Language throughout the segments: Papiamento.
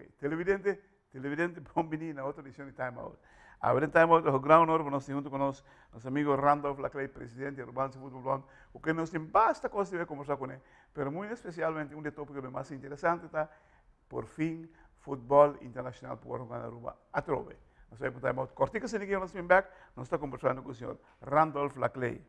Ok, televidente, televidente, bon bini na otro edicion di Time Out. Awe den Time Out ta un gran honor pa nos tin hunto cu nos, nos amigo Randolph Laclay, presidente di Arubanse Futbol Bond, cu ken nos tin basta cos di bay conversa cune, pero muy especialmente un di e topiconan mas interesante ta por fin futbol internacional por worde hunga na Aruba atrobe. Nos ta bay pa un Time Out cortico asina ki nos bin bek, nos ta conversando cu señor Randolph Laclay.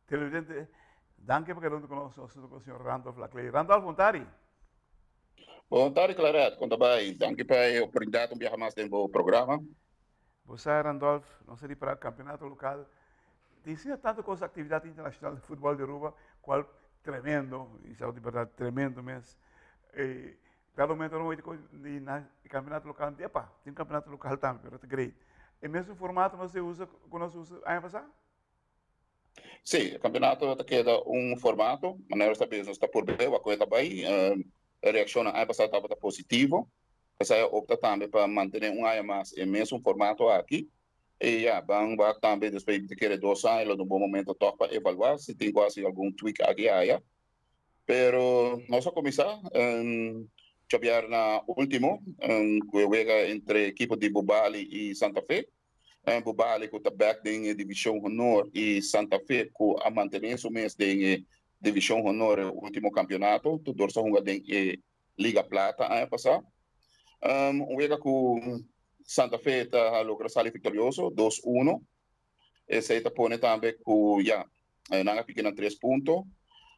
Televidente, danki pa keda huntu ku nos. Nos ta ku señor Randolph Laclay. Randolph, bon tardi. Bon tardi, Claret. Kon ta bai? Danki pa e oportunidat un biaha mas den bo programa. Bo sa, Randolph, nos ta di para kampeonato lokal. Tin asina tantu kos, aktividat internashonal di futbòl di Aruba, kual tremendo, i sa di bèrdat tremendo mes. Cada momento no oí di na campeonato local, epa, tin campeonato local tambe, pero ta great. E mesun formato nos usa ku nos usa aña pasá? Sí, e campeonato ta keda un formato, manera nos ta bisa nos ta purbe wak koe ta bai. E reaccionnan aña pasá tabata positivo, esei a opta tambe pa mantene un aña mas e mesun formato aki. I ya, ban wak tambe despues di kere dos aña lo ta un bon momento tòg pa evaluá si tin ku hasi algun tweak aki aya. Pero nos a kuminsá djabièrna último ku e wega entre ekipo di Bubali i Santa Fe. Bubali ku ta bèk den e Divishon Honor i Santa Fe ku a mantené su mes den e Divishon Honor e último kampionato. Tur dos a hunga den e Liga Plata aña pasá. Un wega ku Santa Fe ta logra sali viktorioso, dos uno. Esei ta pone tambe ku ya nan a piki nan tres punto.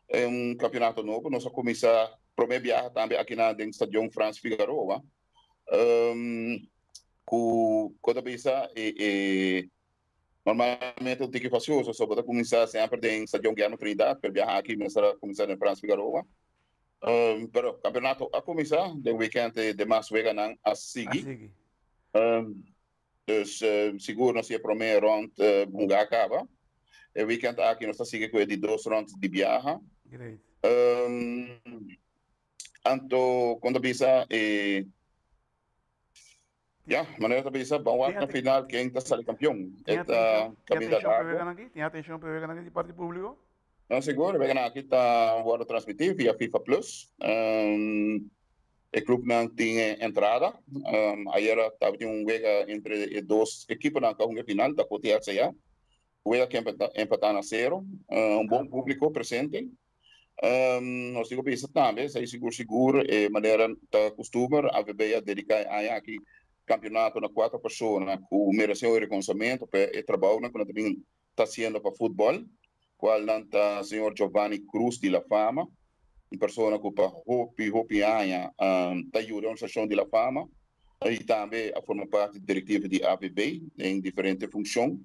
E un kampionato nobo. Nos a kuminsá promé biaha tambe akinan den Stadion Frans Figaroa. Ku ku ta bisa e e normalmente un tiki fasioso so bo ta kuminsá semper den Stadion Guillermo Trinidad pero biaha aki mester a kuminsá den Frans Figaroa. Pero kampionato a kuminsá den wikènt e demas weganan a sigui. Dus sigur nos e prome rond hunga a caba. E weekend aki nos ta sigui cu e di dos rond di biaha. Great. Anto con ta bisa e ya, manera ta bisa ban wak na final ken ta sali campeon. Tin E ta atencion, tin caminda atencion pa e largo. weganan aki? Tin atencion pa e weganan aki di parti publico? No, sigur, e weganan aki ta wordo transmiti via FIFA Plus. E clubnan tin e entrada. Ayera tabatin un wega entre e dos ekiponan ku a hunga e final, Dakota i RCA. Wega ku empatá na sero. Un bon públiko presente. Nos tin ku bisa tambe, esei sigur sigur e manera ta kustumber, AVB a dediká e aña aki kampionato na kuater persona ku meresé un rekonosamentu pa e trabounan ku nan ta bin ta haciendo pa futbol, cualnan ta señor Giovanni Cruz di La Fama, un persona cu pa hopi hopi aña ta yuda e organisacion di La Fama y tambe a forma parti di directiva di AVB den diferente funcion.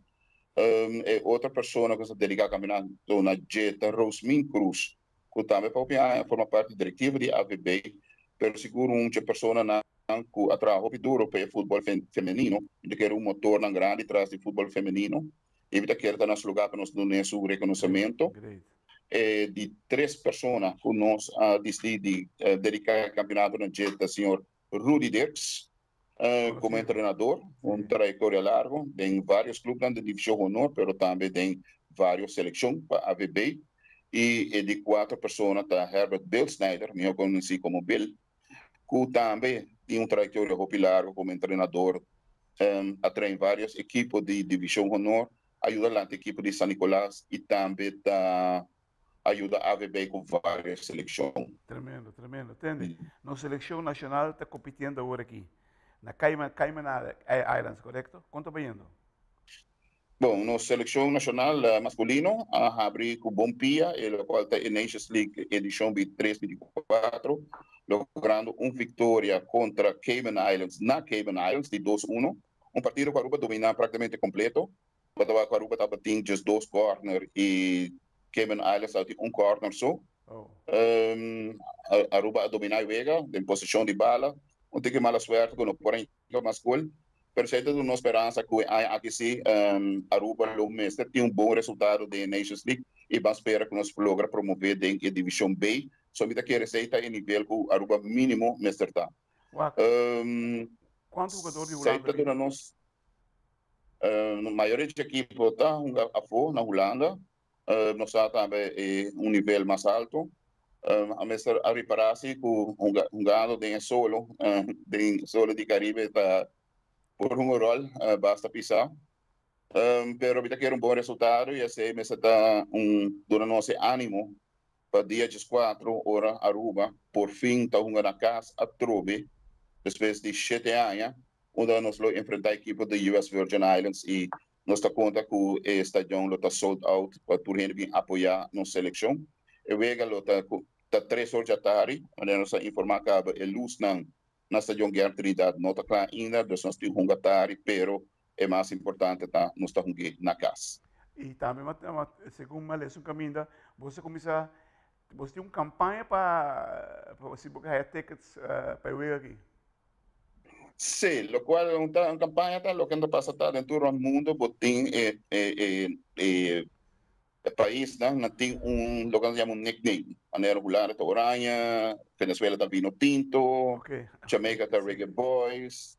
E otro persona cu sa dedica campeonato na dje ta Rosmin Cruz. ku tambe pa hopi aña a forma parti direktiva di AVB, pero sigur un dje personanan ku a traha hopi duro pa e futbòl femenino. Mi ta kere un motornan grandi tras di futbòl femenino i mi ta kere ta nos lugá pa nos dun'é su rekonosementu. E di tres persona ku nos a disidí di dediká e kampionato na dje ta señor Rudy Dirks, komo entrenador, un trayektoria largu den vários klupnan den Divishon Honor pero tambe den vários selekshon pa AVB. I e di kuater persona ta Herbert Bill Snyder, mihó konosí komo Bill, ku tambe tin un trayektoria hopi largu komo entrenador, a train vários ekipo di Divishon Honor, a yuda lanta ekipo di San Nicolas i tambe ta a yuda AVB ku varios selekshon. Tremendo, tremendo. Tende, nos selekshon nashonal ta kompitiendo awor aki na Cayman, Cayman Islands, korekto? Kon ta bayendo? Bon, nos selekshon nashonal maskulino a habri ku bon pia, e lokual ta e Nations League edishon 23 24, logrando un viktoria kontra Cayman Islands na Cayman Islands di dos uno. Un partido ku Aruba dominá praktikamente kompleto. Bo ta wak ku Aruba tabatin djes dos kòrner i Cayman Islands tabatin un kòrner so. Aruba a dominá e wega den poseshon di bala. Un tiki mala suerte ku no por a hinka mas gol. Pero esei ta duna nos speransa ku e aña aki si Aruba lo mester tin un bon resultado den e Nations League i ban spera ku nos por logra promové den e Divishon B. So mi ta kere esei ta e nivel ku Aruba mínimo mester ta. Wak, kuantu hugador di Esei Hulanda ta tin? duna nos Mayoria di ekipo ta hunga afó na Hulanda. Nos sa tambe e un nivel mas alto. A mester a ripará si ku hungando den e solo, den solo di Karibe ta por hunga un ròl basta pisá. Pero mi ta kere un bon resultado i esei mester ta un duna nos e ánimo pa dia dieskuatro ora Aruba por fin ta hunga na kas atrobe despues di shete aña. Unda nos lo enfrenta ekipo di US Virgin Islands y nos ta conta cu e stadion lo ta sold out pa tur hende bin apoya nos seleccion. E wega lo ta cu ta tres or djatardi, manera nos a informa caba e luznan na stadion Guerra Trinidad no ta cla ainda, dus nos tin hunga tardi, pero e mas importante ta nos ta hungu'e na cas. Y tambe segun mi a lesa un caminda, bo sa cuminsa, bo tin un campaña pa si bo ke haya tickets pa e wega aki. Sí, locual un ta un campaña ta loke ta pasa ta den tur rond mundo bo tin e e e e e paisnan nan tin un loke nan ta yama un nickname. Manera Hulanda ta Oranje, Venezuela ta Vino Tinto, Jamaica ta Reggae Boys.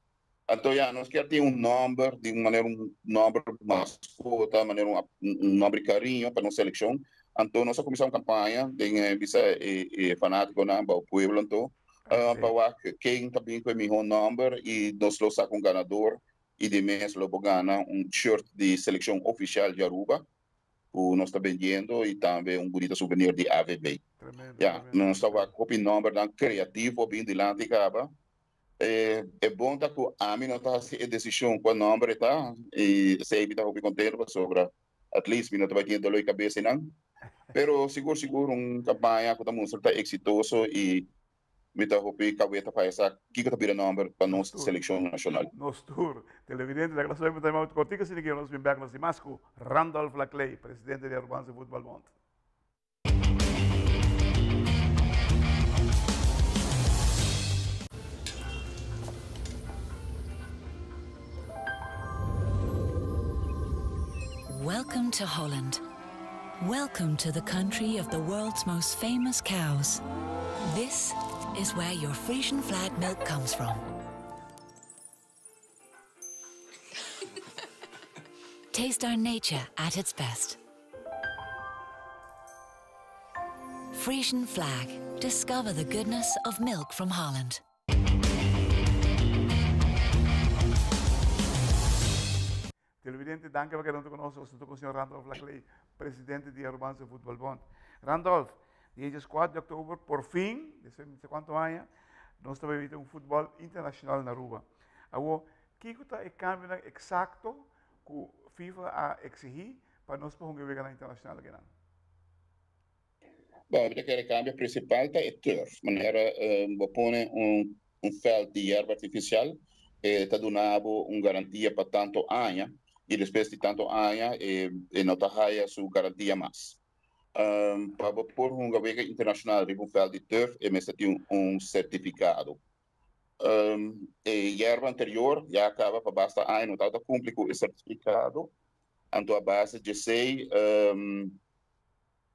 Anto ya nos kier tin un nomber di un manera un nomber mascota, manera un un nomber di cariño pa nos seleccion. Anto nos a cuminsa un campaña den e bisa e e fanaticonan bao pueblo anto pa wak ken ta bin cu e miho nomber y nos lo saca un ganador y di mes lo bo gana un shirt di seleccion oficial di Aruba cu nos ta bendiendo y tambe un bunita souvenir di AVB. Ya, nos ta wak hopi nombernan creativo bin dilanti caba. E bon ta cu ami no ta haci e decision cua nomber e ta y esey mi ta hopi contento pasobra at least mi no ta bay tin e dolor di cabeza eynan. Pero sigur sigur un campaña cu ta mustra ta exitoso y mi ta hopi caweta pa esa kico ta bira nomber pa nos seleccion nacional. Nos tur televidente ta kla soy pa cortico asina ki nos bin bek nos di mas cu Randolph Laclay, presidente di Arubanse Voetbal Bond. Welcome to Holland. Welcome to the country of the world's most famous cows. This is where your Frisian flag milk comes from. Taste our nature at its best. Frisian flag. Discover the goodness of milk from Holland. Televidente, danki pa keda huntu ku nos. Nos ta ku señor Randolph Laclay, presidente di Arubanse Voetbal Bond. Randolph, dia 14 di oktober, por fin, despues di no sé kuantu aña, nos ta bai un futbòl internashonal na Aruba. Awor, kiko ta e kambionan eksakto ku FIFA a eksigí pa nos por hunga e weganan internashonal akinan? Bon, mi ta kere kambio prinsipal ta e turf. Manera bo pone un vèlt di yerba artifisial, e ta duna bo un garantia pa tantu aña i despues di tantu aña e no ta haya su garantia mas. Pa bo por hunga wega internashonal riba un vèlt di turf e mester tin un sertifikado. E yerba anterior ya kaba pa basta aña no tabata kumpli ku e sertifikado, anto a base di esei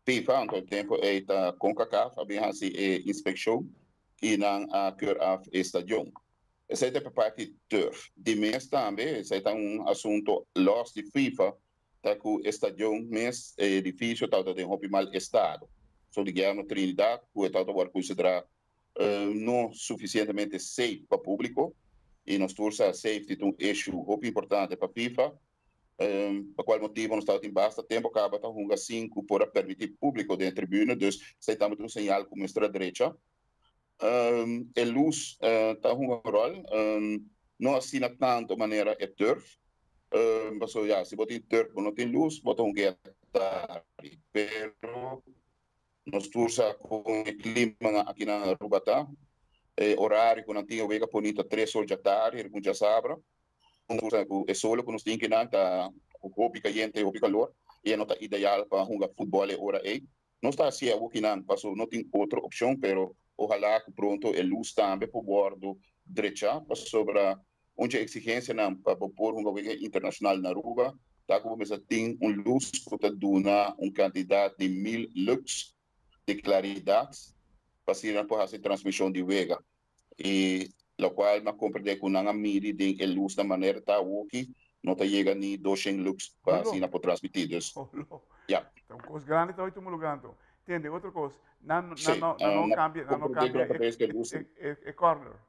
FIFA, anto e tempu ei ta Concacaf, a bin hasi e inspekshon i nan a keur af e stadion. Esei ta pa parti turf. Di mes tambe esei ta un asunto lòs di FIFA ta ku e stadion mes, e edifisio tabata den hopi mal estado. So di Guillermo Trinidad ku e tabata wòrdu konsiderá no sufisientemente safe pa públiko i nos tur sa safety ta un issue hopi importante pa FIFA, pa kual motibu nos tabatin basta tempu kaba ta hunga sin ku por a permití públiko den e tribune, dus esei tambe ta un señal ku mester a drecha. E lus ta hunga un ròl, no asina tantu manera e turf, pasobra ya si bo tin turf bo no tin lus bo ta hunga tardi, pero nos tur sa kon e klimanan aki na Aruba ta, e orario ku nan tin e wega poni ta tres or djatardi riba un djasabra, Ku e solo ku nos tin kinan ta hopi kayente, hopi kalor i e no ta ideal pa hunga futbòl e ora ei. Nos ta hasié awo kinan paso no tin otro opshon, pero ohalá ku pronto e lus tambe por wòrdu drechá pasobra un dje eksigensianan pa bo por hunga wega internashonal na Aruba ta ku bo mester tin un lus ku ta duna un kantidat di 1000 lux di klaridat pa asina por hasi transmishon di wega. I lokual mi a komprendé ku nan a midi den e lus na manera ta awoki no ta yega ni 200 lux pa asina por transmití. Dus, ya. Ta un kos grandi ta hoy tuma lugá anto. Tende, otro kos, nan nan no nan no kambia nan no kambia e e corner.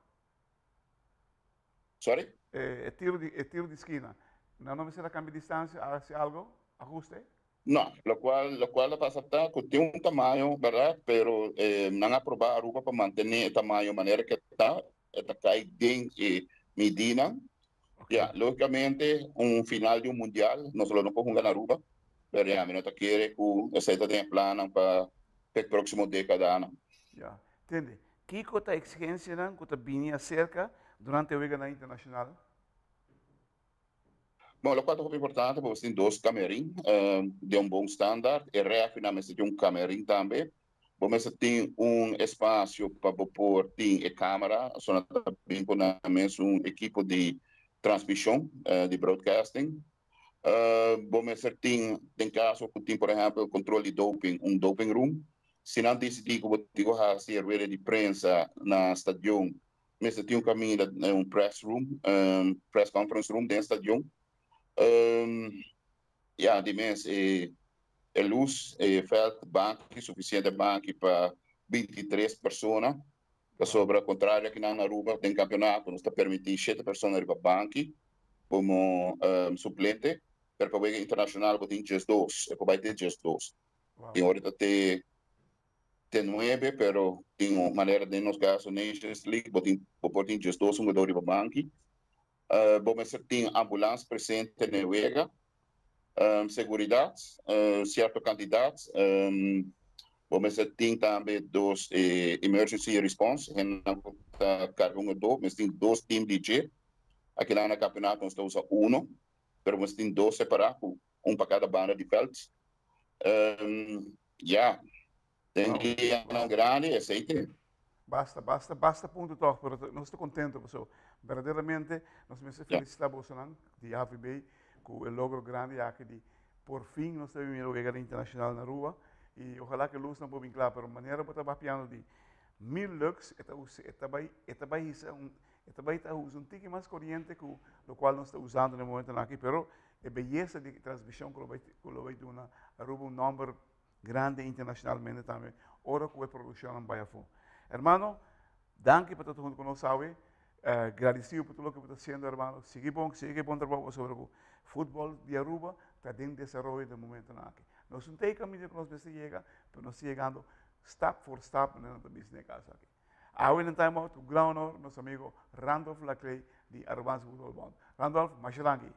Sorry? E tiro di e tiro di skina. Nan no mester a kambia distansia, hasi algo, ahuste? No, locual locual a pasa ta cu tin un tamaño, berdad, pero nan a aproba Aruba pa mantene e tamaño manera cu e ta, e ta cay den e midinan. Ya, logicamente un final di un mundial nos lo no por hunga na Aruba, pero ya mi no ta kere cu esey ta den e plannan pa e proximo decadanan. Ya, tende, kico ta exigencianan cu ta bini acerca durante e weganan internacional? Bon, lokual ta hopi importante pa bo tin dos kamerin den un bon standaard. E rèfrinan mester tin un kamerin tambe. Bo mester tin un espasio pa bo por tin e kamera, so nan ta bin ku nan mes un ekipo di transmishon, di broadcasting. Bo mester tin, den kaso ku tin por ehèmpel kontrol di doping, un doping room. Si nan disidí ku bo tin ku hasi e rueda di prensa na stadion, Mester tin un caminda, un press room, press conference room den stadion. Ya, di mes e e luz, e veld, banki, suficiente banki pa 23 persona. Pasobra contrario aki nan na Aruba den campeonato nos ta permiti shete persona riba banki como suplente, pero pa wega internacional bo tin 12, e por bay te 12. Tin ora ta te te nuebe, pero tin un manera den nos caso Nations League bo tin bo por tin 12 hungador riba banki. Bo mester tin ambulans presente na e wega, seguridad, cierto cantidad, bo mester tin tambe dos emergency response, hendenan cu ta carga hungador, mester tin dos team di dje. Akinan na campeonato nos ta usa uno, pero mester tin dos separa cu un pa cada banda di veld. Ya, den dianan grandi esei te. Basta, basta, basta punto toch, pero nos ta contento paso verdaderamente nos mester felicita bosonan di AVB cu e logro grandi aki di por fin nos ta mira wega internacional na Aruba y ojalá que luznan por bin cla, pero manera bo ta papiando di 1000 lux e ta usa, e ta bay, e ta bay hisa un, e ta bay ta usa un tiki mas coriente cu locual nos ta usando na e momentonan aki, pero E beyesa di transmision cu lo bay cu lo bay duna Aruba un nomber grandi internacionalmente tambe ora cu e produccionnan bay afo. Hermano, danki pa ta hunto cu nos awe. Gradicido pa tur loke bo ta haciendo, hermano. Sigui bon, sigui cu e bon trabou pasobra cu futbol di Aruba ta den desaroyo den momentonan aki. Nos no ta e caminda cu nos mester yega, pero nos ta yegando stap for stap manera nan ta bisa den e caso aki. Awe den Time Out cu gran honor nos amigo Randolph Laclay di Arubaanse Voetbalbond. Randolph, masha danki.